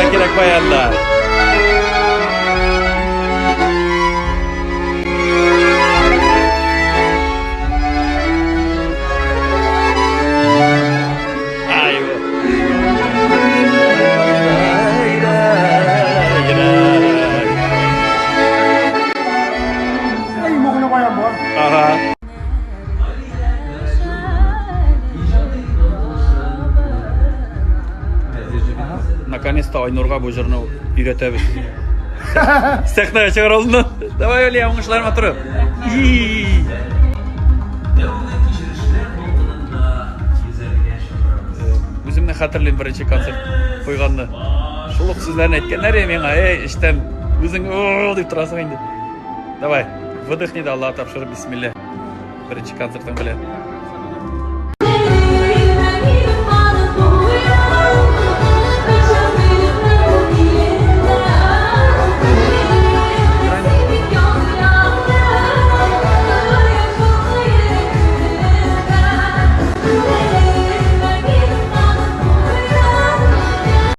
Уйнарга кирәк баянда. Ага. Наконец-то Айнурга бу җырны өйрәтәбез. Сәхнәгә чыгар алдыннан. Давай, Алия, уңышлар матуры. Үземне хәтерлим беренче концерт куйганны. Шул ук сүзләрне әйткәннәр миңа, эй, эштән үзең дип торасың инде. Давай, выдохни да Аллаһ тапшырып, бисмилла. Беренче концертың белән.